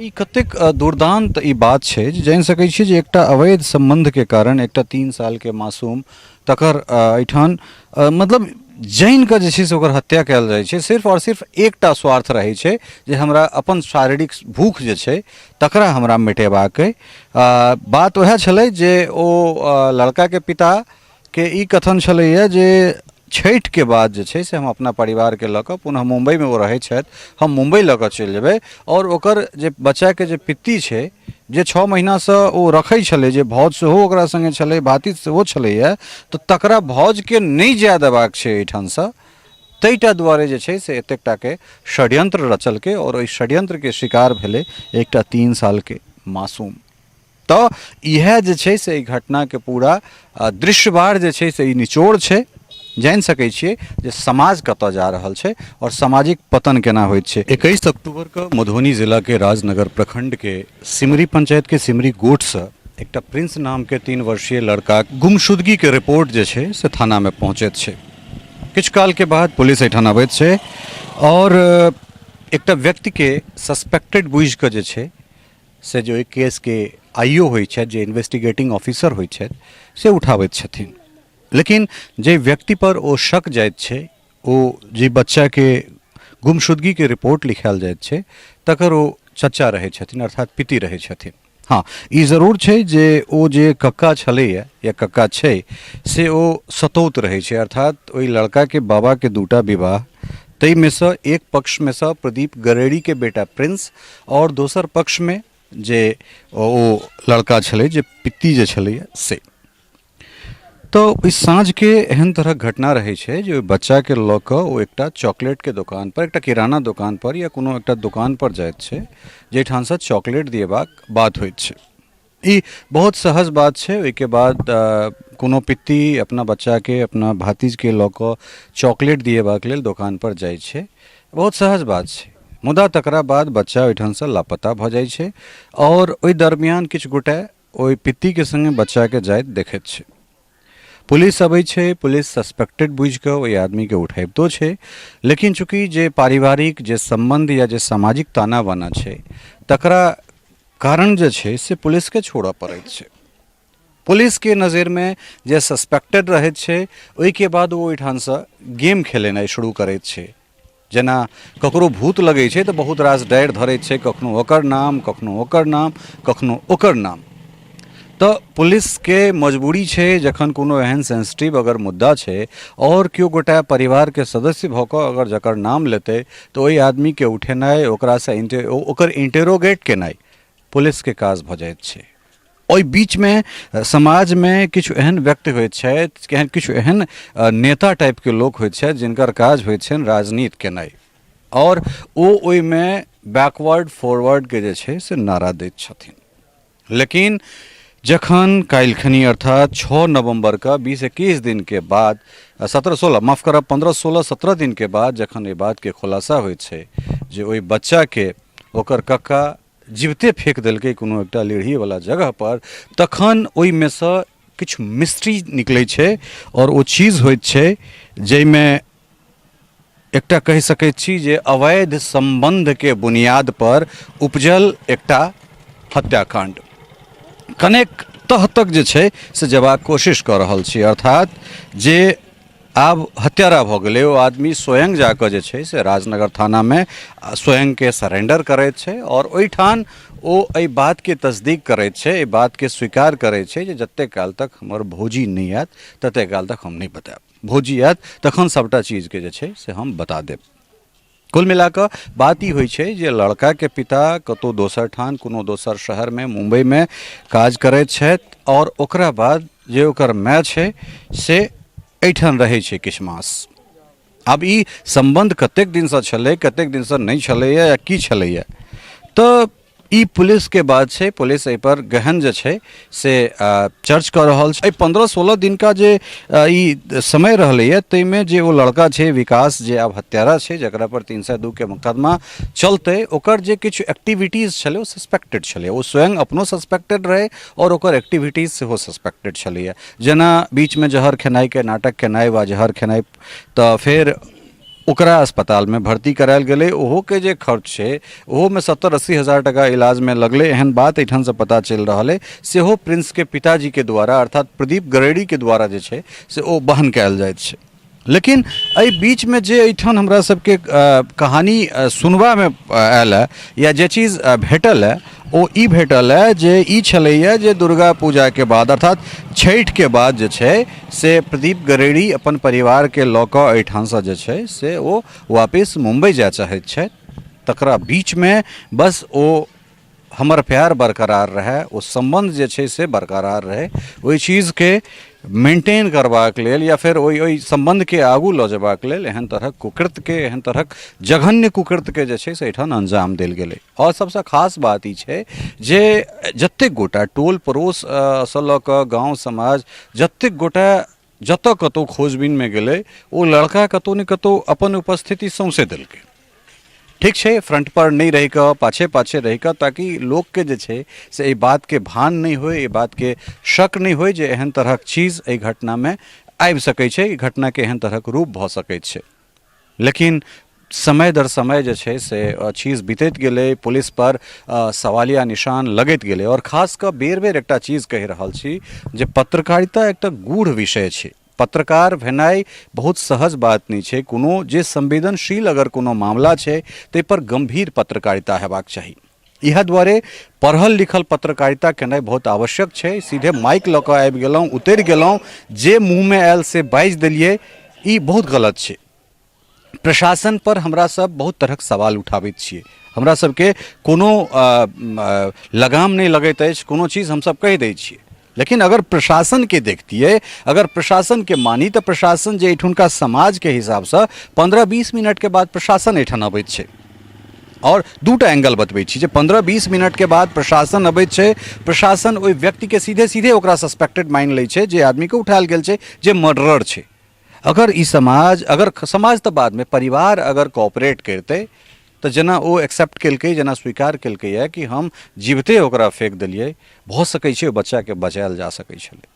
ई कतेक दुर्दान्त ई बात छै जे जानि सकै छियै जे एकटा अवैध सम्बन्धके कारण एकटा 3 सालके मासूम तकर एहिठाम मतलब जानि कऽ जे छै से ओकर हत्या कयल जाइ छै। सिर्फ आओर सिर्फ एकटा स्वार्थ रहै छै जे हमरा अपन शारीरिक भूख जे छै तकरा हमरा मिटेबाक अइ। बात उएह छलै जे ओ लड़काके पिताके ई कथन छलैए जे छठिके बाद जे छै से हम अपना परिवारके लऽ कऽ पुनः मुम्बइमे ओ रहै छथि, हम मुम्बइ लऽ कऽ चलि जेबै। आओर ओकर जे बच्चाके जे पित्ती छै जे 6 महीनासँ ओ रखै छलै, जे भाउज सेहो ओकरा सङ्गे छलै, भातिज सेहो छलैए, तऽ तकरा भाउजके नहि जाय देबाक छै एहिठामसँ, ताहिटा दुआरे जे छै से एतेक टाके षड्यन्त्र रचलकै आओर ओहि षड्यन्त्रके शिकार भेलै एकटा 3 सालके मासूम। तऽ इएह जे छै से एहि घटनाके पूरा दृश्यवार जे छै से ई निचोड़ छै। जानि सकै छियै जे समाज कतऽ जा रहल छै आओर सामाजिक पतन केना होइत छै। 21 अक्टूबरके मधुबनी जिलाके राजनगर प्रखंडके सिमरी पंचायतके सिमरी गोठसँ एकटा प्रिंस नामके 3 वर्षीय लड़का गुमशुदगीके रिपोर्ट जे छै से थानामे पहुँचैत छै। किछु कालके बाद पुलिस एहिठाम अबैत छै आओर एकटा व्यक्तिके सस्पेक्टेड बुझिकऽ जे छै से जे ओहि केसके आई ओ होइ छथि, जे इन्वेस्टिगेटिंग ऑफिसर होइ छथि, से उठाबैत छथिन। लेकिन जे व्यक्तिपर ओ शक जाइत छै, ओ जे बच्चाके गुमशुदगीके रिपोर्ट लिखायल जाइत छै तकर ओ चचा रहै छथिन, अर्थात पिती रहै छथिन। हँ, ई जरूर छै जे ओ जे कक्का छलैए या कक्का छै से ओ सतौत रहै छै, अर्थात ओहि लड़काके बाबाके 2टा विवाह, ताहिमे सँ एक पक्षमे सँ प्रदीप गरेड़ीके बेटा प्रिंस आओर दोसर पक्षमे जे ओ लड़का छलै, जे पित्ती जे छलैए से। तऽ ओहि साँझके एहन तरहक घटना रहै छै जे ओहि बच्चाके लऽ कऽ ओ एकटा चॉकलेटके दोकानपर, एकटा किराना दोकानपर या कोनो एकटा दोकानपर जाइत छै जाहिठामसँ चॉकलेट दिएबाक बात होइत छै। ई बहुत सहज बात छै। ओहिके बाद कोनो पित्ती अपना बच्चाके, अपना भातिजके लऽ कऽ चॉकलेट दिएबाक लेल दोकानपर जाइ छै, बहुत सहज बात छै। मुदा तकरा बाद बच्चा ओहिठामसँ लापता भऽ जाइ छै आओर ओहि दरमियान किछु गोटे ओहि पित्तीके सङ्गे बच्चाके जाइत देखैत छै। पुलिस अबै छै, पुलिस सस्पेक्टेड बुझि कऽ ओहि आदमीके उठैबतो छै, लेकिन चूँकि जे पारिवारिक जे सम्बन्ध या जे सामाजिक ताना बाना छै तकरा कारण जे छै से पुलिसके छोड़ऽ पड़ैत छै। पुलिसके नजरिमे जे सस्पेक्टेड रहैत छै ओहिके बाद ओ ओहिठामसँ गेम खेलेनाइ शुरू करैत छै। जेना ककरो भूत लगै छै तऽ बहुत रास डारि धरैत छै, कखनो ओकर नाम, कखनो ओकर नाम, कखनो ओकर नाम। तऽ पुलिसके मजबूरी छै जखन कोनो एहन सेंसिटिव अगर मुद्दा छै आओर केओ गोटा परिवारके सदस्य भऽ कऽ अगर जकर नाम लेतै तऽ ओहि आदमीके उठेनाइ, ओकरासँ ओकर इंटेरोगेट केनाइ पुलिसके काज भऽ जाइत छै। ओहि बीचमे समाजमे किछु एहन व्यक्ति होइत छथि, किछु एहन नेता टाइपके लोक होइत छथि जिनकर काज होइत छनि राजनीति केनाइ आओर ओ ओहिमे बैकवर्ड फॉरवर्डके जे छै से नारा दैत छथिन। लेकिन जखन काल्हिखनी अर्थात 6 नवम्बरके 20-21 दिनके बाद, 17-16 माफ करब, 15-16-17 दिनके बाद जखन एहि बातके खुलासा होइत छै जे ओहि बच्चाके ओकर कक्का जीविते फेक देलकै कोनो एकटा लीढ़ीवला जगहपर, तखन ओहिमेसँ किछु मिस्ट्री निकलै छै आओर ओ चीज होइत छै जाहिमे एकटा कहि सकै छी जे अवैध सम्बन्धके बुनियादपर उपजल एकटा हत्याकाण्ड। कनेक तह तक जे छै से जेबाक कोशिश कऽ रहल छी, अर्थात जे आब हत्यारा भऽ गेलै ओ आदमी स्वयं जाकऽ जे छै से राजनगर थानामे स्वयंके सरेंडर करैत छै आओर ओहिठाम ओ एहि बातके तस्दीक करैत छै, एहि बातके स्वीकार करैत छै जे जतेक काल तक हमर भौजी नहि आयत ततेक काल तक हम नहि बतायब, भौजी आयत तखन सभटा चीजके जे छै से हम बता देब। कुल मिलाकऽ बात ई होइ छै जे लड़काके पिता कतहु दोसर ठाम कोनो दोसर शहरमे मुम्बइमे काज करैत छथि आओर ओकरा बाद जे ओकर माय छै से एहिठाम रहै छै किछु मास। आब ई सम्बन्ध कतेक दिनसँ छलै, कतेक दिनसँ नहि छलैए या की छलैए, तऽ ई पुलिसके बात छै। पुलिस एहिपर गहन जे छै से चर्च कऽ रहल छै। एहि 15-16 दिनका जे ई समय रहलैए ताहिमे जे ओ लड़का छै विकास, जे आब हत्यारा छै, जकरा पर 302 मुकदमा चलतै, ओकर जे किछु एक्टिविटीज छलै ओ सस्पेक्टेड छलै। ओ स्वयं अपनो सस्पेक्टेड रहै आओर ओकर एक्टिविटीज सेहो सस्पेक्टेड छलैए। जेना बीचमे जहर खेनाइके नाटक केनाइ वा जहर खेनाइ, तऽ फेर ओकरा अस्पतालमे भर्ती करायल गेलै। ओहोके जे खर्च छै ओहोमे 70-80 हजार टका इलाजमे लगलै, एहन बात एहिठामसँ पता चलि रहल अइ। सेहो प्रिंसके पिताजीके द्वारा अर्थात प्रदीप गरेड़ीके द्वारा जे छै से ओ वहन कयल जाइत छै। लेकिन एहि बीचमे जे एहिठाम हमरा सबके कहानी सुनबामे आयल हँ या जे चीज भेटल हँ ओ ई भेटल हँ जे ई छलैए जे दुर्गा पूजाके बाद अर्थात छठिके बाद जे छै से प्रदीप गरेड़ी अपन परिवारके लऽ कऽ एहिठामसँ जे छै से ओ वापिस मुम्बई जाय चाहैत छथि। तकरा बीचमे बस ओ हमर प्यार बरकरार रहए, ओ सम्बन्ध जे छै से बरकरार रहै, ओहि चीजके मेन्टेन करबाक लेल या फेर ओहि ओहि सम्बन्धके आगू लऽ जेबाक लेल एहन तरहक कुकृत्यके, एहन तरहक जघन्य कुकृत्यके जे छै से एहिठाम अंजाम देल गेलै। आओर सबसँ खास बात ई छै जे जतेक गोटा टोल पड़ोससँ लऽ कऽ गाँव समाज जतेक गोटा जतऽ कतहु खोजबीनमे गेलै ओ लड़का कतहु ने कतहु अपन उपस्थिति सौँसे देलकै। ठीक छै, फ्रंटपर नहि रहि कऽ पाछे पाछे रहि कऽ, ताकि लोकके जे छै से एहि बातके भान नहि होइ, एहि बातके शक नहि होइ जे एहन तरहक चीज एहि घटनामे आबि सकै छै, ई घटनाके एहन तरहक रूप भऽ सकै छै। लेकिन समय दर समय जे छै से चीज बीतैत गेलै, पुलिसपर सवालिया निशान लगैत गेलै। आओर खास कऽ बेर बेर एकटा चीज कहि रहल छी जे पत्रकारिता एकटा गूढ़ विषय छै। पत्रकार भेनाइ बहुत सहज बात नहि छै। कोनो जे संवेदनशील अगर कोनो मामला छै ताहिपर गम्भीर पत्रकारिता हेबाक चाही। इएह दुआरे पढ़ल लिखल पत्रकारिता केनाइ बहुत आवश्यक छै। सीधे माइक लऽ कऽ आबि गेलहुँ, उतरि गेलहुँ, जे मुँहमे आयल से बाजि देलियै, ई बहुत गलत छै। प्रशासन पर हमरा सब बहुत तरहक सवाल उठाबैत छियै, हमरा सबके कोनो लगाम नहि लगैत अछि, कोनो चीज हमसब कहि दै छियै। लेकिन अगर प्रशासनके देखतियै, अगर प्रशासनके मानी तऽ प्रशासन जे एहिठुनका समाजके हिसाबसँ 15-20 मिनटके बाद प्रशासन एहिठाम अबैत छै। आओर दूटा एंगल बतबै छी जे 15-20 मिनटके बाद प्रशासन अबैत छै, प्रशासन ओहि व्यक्तिके सीधे सीधे ओकरा सस्पेक्टेड मानि लै छै जे आदमीके उठायल गेल छै जे मर्डरर छै। अगर ई समाज, अगर समाज तऽ बादमे परिवार अगर कोऑपरेट करितै तऽ जेना ओ एक्सेप्ट केलकै, जेना स्वीकार केलकैए कि हम जीविते ओकरा फेक देलियै, भऽ सकै छै ओहि बच्चाके बचायल जा सकै छलै,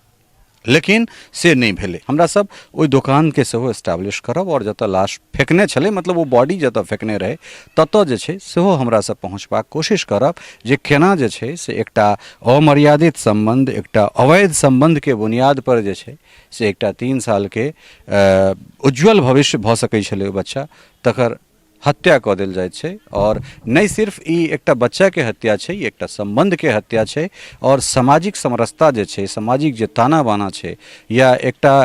लेकिन से नहि भेलै। हमरा सब ओहि दोकानके सेहो एस्टाब्लिश करब आओर जतऽ लाश फेकने छलै, मतलब ओ बॉडी जतऽ फेकने रहै ततऽ जे छै सेहो हमरा सब पहुँचबाक कोशिश करब जे केना जे छै से एकटा अमर्यादित सम्बन्ध, एकटा अवैध सम्बन्धके बुनियादपर जे छै से एकटा 3 सालके उज्ज्वल भविष्य भऽ सकै छलै ओ बच्चा, तकर हत्या कऽ देल जाइत छै। आओर नहि सिर्फ ई एकटा बच्चाके हत्या छै, ई एकटा सम्बन्धके हत्या छै आओर सामाजिक समरसता जे छै, सामाजिक जे ताना बाना छै या एकटा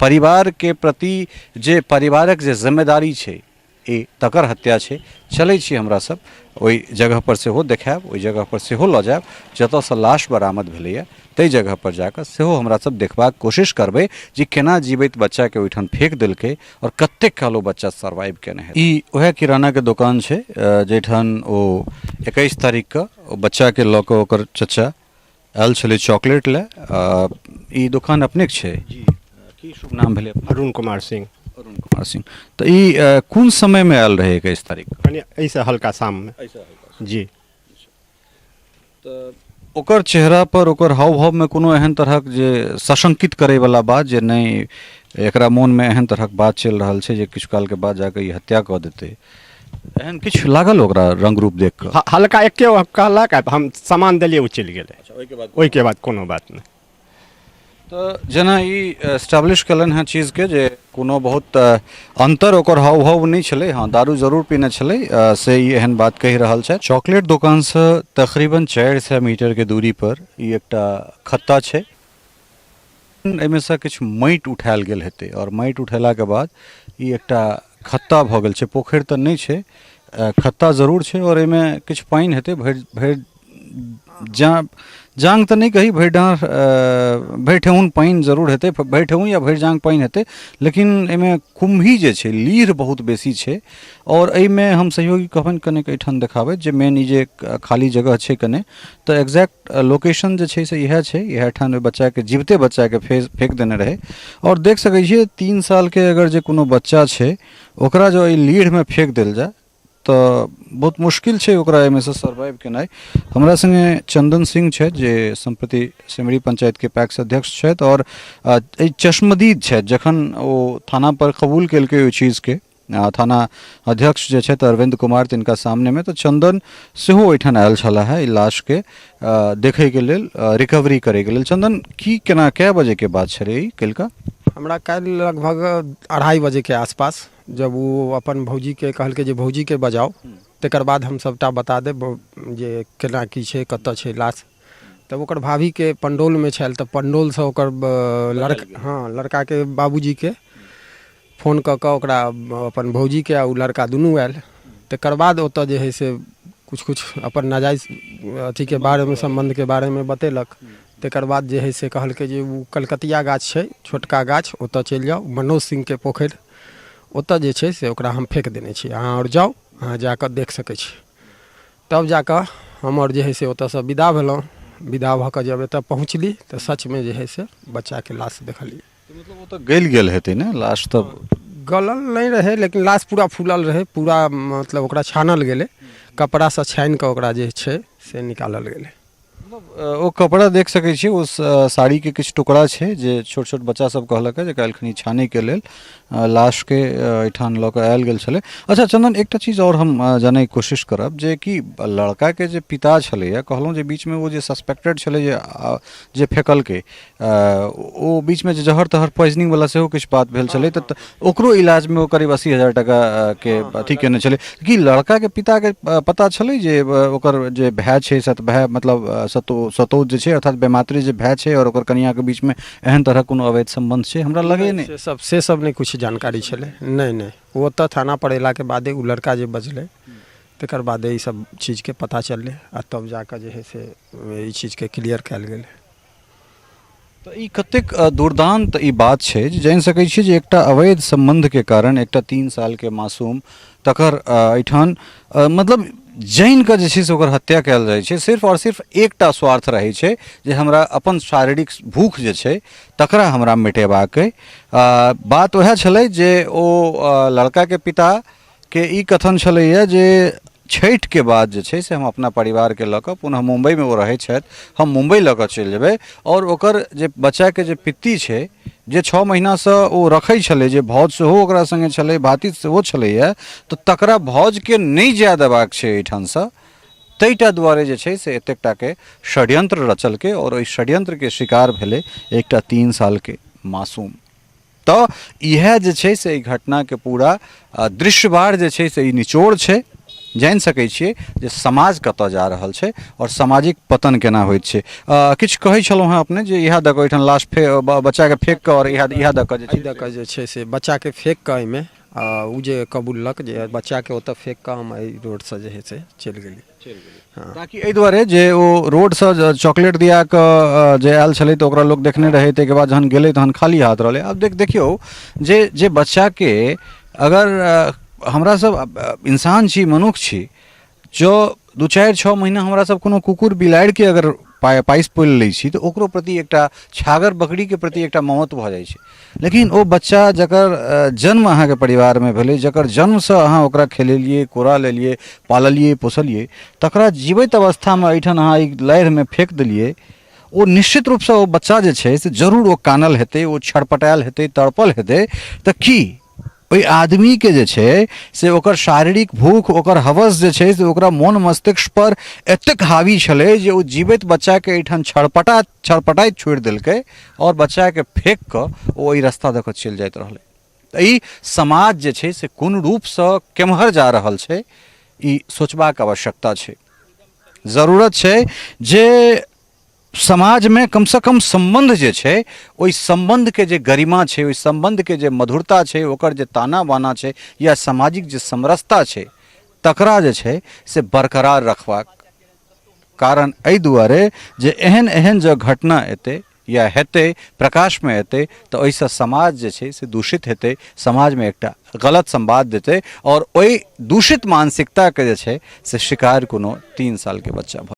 परिवारके प्रति जे परिवारक जे जिम्मेदारी छै ई तकर हत्या छै। चलै छी हमरा सब ओहि जगहपर सेहो देखायब, ओहि जगहपर सेहो लऽ जायब जतऽसँ लाश बरामद भेलैए, ताहि जगहपर जाकऽ सेहो हमरा सब देखबाक कोशिश करबै जे केना जीवैत बच्चाके ओहिठाम फेक देलकै आओर कतेक काल ओ बच्चा सर्वाइव केने हेतै। ई उएह किरानाके दोकान छै जाहिठाम ओ 21 तारीखके ओ बच्चाके लऽ कऽ ओकर चचा आयल छलै चॉकलेट लए। ई दोकान अपनेके छै? जी। की शुभ नाम भेलै? अरुण कुमार सिंह। अरुण कुमार सिंह। तऽ ई कोन समयमे आयल रहै 21 तारीख? कनि एहिसँ हल्का शाममे। जी। तऽ ओकर चेहरा पर, ओकर हाव भावमे कोनो एहन तरहक जे सशंकित करैवला बात जे नहि एकरा मोनमे एहन तरहक बात चलि रहल छै जे किछु कालके बाद जाकऽ ई हत्या कऽ देतै, एहन किछु लागल ओकरा रंग रूप देख कऽ? हल्का एके कहलक, हम सामान देलियै, ओ चलि गेलै। ओहिके बाद कोनो बात नहि। तऽ जेना ई एस्टाब्लिश केलनि हेँ चीजके जे कोनो बहुत अन्तर ओकर हाव भाव नहि छलै, हँ दारू जरूर पीने छलै, से ई एहन बात कहि रहल छथि। चॉकलेट दोकानसँ तकरीबन 400 मीटरके दूरीपर ई एकटा खत्ता छै, एहिमे सँ किछु माटि उठायल गेल हेतै आओर माटि उठेलाके बाद ई एकटा खत्ता भऽ गेल छै। पोखरि तऽ नहि छै, खत्ता जरूर छै आओर एहिमे किछु पानि हेतै, भरि भरि जा जाँघ तऽ नहि कही, भरि डाँढ़ भरि ठेहुन पानि जरूर हेतै, भरि ठेहुन या भरि जाँघ पानि हेतै। लेकिन एहिमे कुम्भी जे छै, लीढ़ बहुत बेसी छै आओर एहिमे हम सहयोगी कहबनि कनिक एहिठाम देखाबैत जे मेन ई जे खाली जगह छै कने, तऽ एक्जैक्ट लोकेशन जे छै से इएह छै। इएह ठाम ओहि बच्चाके, जीविते बच्चाके फेक देने रहै। आओर देख सकै छियै 3 सालके अगर जे कोनो बच्चा छै ओकरा जँ एहि लीढ़मे फेक देल जाय तऽ बहुत मुश्किल छै ओकरा एहिमेसँ सर्वाइव केनाइ। हमरा सङ्गे चन्दन सिंह छथि जे सम्प्रति सिमरी पञ्चायतके पैक्स अध्यक्ष छथि आओर एहि चश्मदीद छथि। जखन ओ थानापर कबूल केलकै ओहि चीजके थाना अध्यक्ष जे छथि अरविंद कुमार तिनका सामनेमे, तऽ चंदन सेहो ओहिठाम आयल छलाह है ई लाशके देखैके लेल, रिकवरी करैके लेल। चंदन, की केना कए बजेके बात छलै ई काल्हिका? हमरा काल्हि लगभग 2:30 बजेके आसपास जब ओ अपन भौजीके कहलकै जे भौजीके बजाउ, तकर बाद हम सबटा बता देब जे केना की छै, कतऽ छै लाश। तब ओकर भाभीके पंडौलमे छल, तऽ पंडौलसँ ओकर लड़का, हँ, लड़काके बाबूजीके फोन कऽ कऽ ओकरा अपन भौजीके आ ओ लड़का दुनू आयल। तकर बाद ओतऽ जे हइ से किछु किछु अपन नाजायज अथीके बारेमे, सम्बन्धके बारेमे बतेलक। तकर बाद जे हइ से कहलकै जे ओ कलकतिया गाछ छै, छोटका गाछ, ओतऽ चलि जाउ, मनोज सिंहके पोखरि, ओतऽ जे छै से ओकरा हम फेक देने छी, अहाँ आओर जाउ, अहाँ जाकऽ देख सकै छी। तब जाकऽ हम आओर जे हइ से ओतऽसँ विदा भेलहुँ। विदा भऽ कऽ जब एतऽ पहुँचली तऽ सचमे जे हइ से बच्चाके लाश देखलियै। तऽ मतलब ओ तऽ गलि गेल हेतै ने लाश? तऽ गलल नहि रहै, लेकिन लाश पूरा फूलल रहै पूरा, मतलब ओकरा छानल गेलै, कपड़ासँ छानि कऽ ओकरा जे छै से निकालल गेलै। मतलब ओ कपड़ा देख सकै छी, ओ साड़ीके किछु टुकड़ा छै जे छोट छोट बच्चा सब कहलक जे काल्हिखनी छानैके लेल लाशके एहिठाम लऽ कऽ आयल गेल छलै। अच्छा चंदन, एकटा चीज आओर हम जानैके कोशिश करब जे कि लड़काके जे पिता छलैए, कहलहुँ जे बीचमे ओ जे सस्पेक्टेड छलै जे फेकलकै, ओ बीचमे जे जहर तहर पॉइजनिंग वाला सेहो किछु बात भेल छलै, तऽ ओकरो इलाजमे ओ करीब 80,000 टाकाके अथी केने छलै। की लड़काके पिताके पता छलै जे ओकर जे भाय छै, सत भाय, मतलब सतौत जे छै, अर्थात बेमात्री जे भाय छै, आओर ओकर कनियाँके बीचमे एहन तरहक कोनो अवैध सम्बन्ध छै? हमरा लगैए नहि। से सब नहि किछु जानकारी छलै। नहि नहि, ओ ओतऽ थाना पर अयलाके बादे ओ लड़का जे बजलै, तकर बादे ई सब चीजके पता चललै आ तब जाकऽ जे हइ से ई चीजके क्लियर कयल गेलै। तऽ ई कतेक दुर्दान्त ई बात छै जे जानि सकै छियै जे एकटा अवैध सम्बन्धके कारण एकटा 3 सालके मासूम तकर एहिठाम मतलब जानि कऽ जे छै से ओकर हत्या कयल जाइ छै। सिर्फ आओर सिर्फ एकटा स्वार्थ रहै छै जे हमरा अपन शारीरिक भूख जे छै तकरा हमरा मिटेबाक अइ। बात उएह छलै जे ओ लड़काके पिताके ई कथन छलैए जे छठिके बाद जे छै से हम अपना परिवारके लऽ कऽ पुनः मुम्बइमे ओ रहै छथि, हम मुम्बइ लऽ कऽ चलि जेबै। आओर ओकर जे बच्चाके जे पित्ती छै, जे 6 महीनासँ ओ रखै छलै, जे भाउज सेहो ओकरा सङ्गे छलै, भातिज सेहो छलैए, तऽ तकरा भाउजके नहि जाय देबाक छै एहिठामसँ, ताहिटा दुआरे जे छै से एतेक टाके षड्यन्त्र रचलकै आओर ओहि षड्यन्त्रके शिकार भेलै एकटा 3 सालके मासूम। तऽ इएह जे छै से एहि घटनाके पूरा दृश्यवार जे छै से ई निचोड़ छै। जानि सकै छियै जे समाज कतऽ जा रहल छै आओर सामाजिक पतन केना होइत छै। किछु कहै छलहुँ हेँ अपने जे इएह दऽ कऽ ओहिठाम लाश फे बच्चाके फेक कऽ आओर इएह दऽ कऽ जे छै, दऽ कऽ जे छै से बच्चाके फेक कऽ एहिमे ओ जे कबूललक जे बच्चाके ओतऽ फेक कऽ हम एहि रोडसँ जे हइ से चलि गेली। ताकि एहि दुआरे जे ओ रोडसँ चॉकलेट दिया कऽ जे आयल छलै तऽ ओकरा लोक देखने रहै, ताहिके बाद जहन गेलै तहन खाली हाथ रहलै। आब देखियौ जे जे बच्चाके अगर हमरा सब इंसान छी, मनुख छी, जँ 2 4 6 महीना हमरा सब कोनो कुकुर बिलाड़िके अगर पाइस पोलि लै छी तऽ ओकरो प्रति एकटा छागर बकरीके प्रति एकटा ममत्व भऽ जाइ छै, लेकिन ओ बच्चा जकर जन्म अहाँके परिवारमे भेलै, जकर जन्मसँ अहाँ ओकरा खेलेलियै, कोरा लेलियै, पाललियै पोसलियै, तकरा जीवैत अवस्थामे एहिठाम अहाँ एहि लाइढ़मे फेक देलियै, ओ निश्चित रूपसँ ओ बच्चा जे छै से जरूर ओ कानल हेतै, ओ छटपटायल हेतै, तड़पल हेतै। तऽ की ओहि आदमीके जे छै से ओकर शारीरिक भूख, ओकर हवस जे छै से ओकरा मोन मस्तिष्क पर एतेक हावी छलै जे ओ जीवैत बच्चाके एहिठाम छड़पटाइत छोड़ि देलकै आओर बच्चाके फेक कऽ ओ एहि रस्ता दऽ कऽ चलि जाइत रहलै? तऽ ई समाज जे छै से कोन रूपसँ केम्हर जा रहल छै, ई सोचबाक आवश्यकता छै। जरूरत छै जे समाजमे कमसँ कम सम्बन्ध जे छै, ओहि सम्बन्धके जे गरिमा छै, ओहि सम्बन्धके जे मधुरता छै, ओकर जे ताना बाना छै या सामाजिक जे समरसता छै, तकरा जे छै से बरकरार रखबाक। कारण एहि दुआरे जे एहन एहन जँ घटना एतै या हेतै, प्रकाशमे एतै, तऽ ओहिसँ समाज जे छै से दूषित हेतै, समाजमे एकटा गलत संवाद देतै आओर ओहि दूषित मानसिकताके जे छै से शिकार कोनो 3 सालके बच्चा भऽ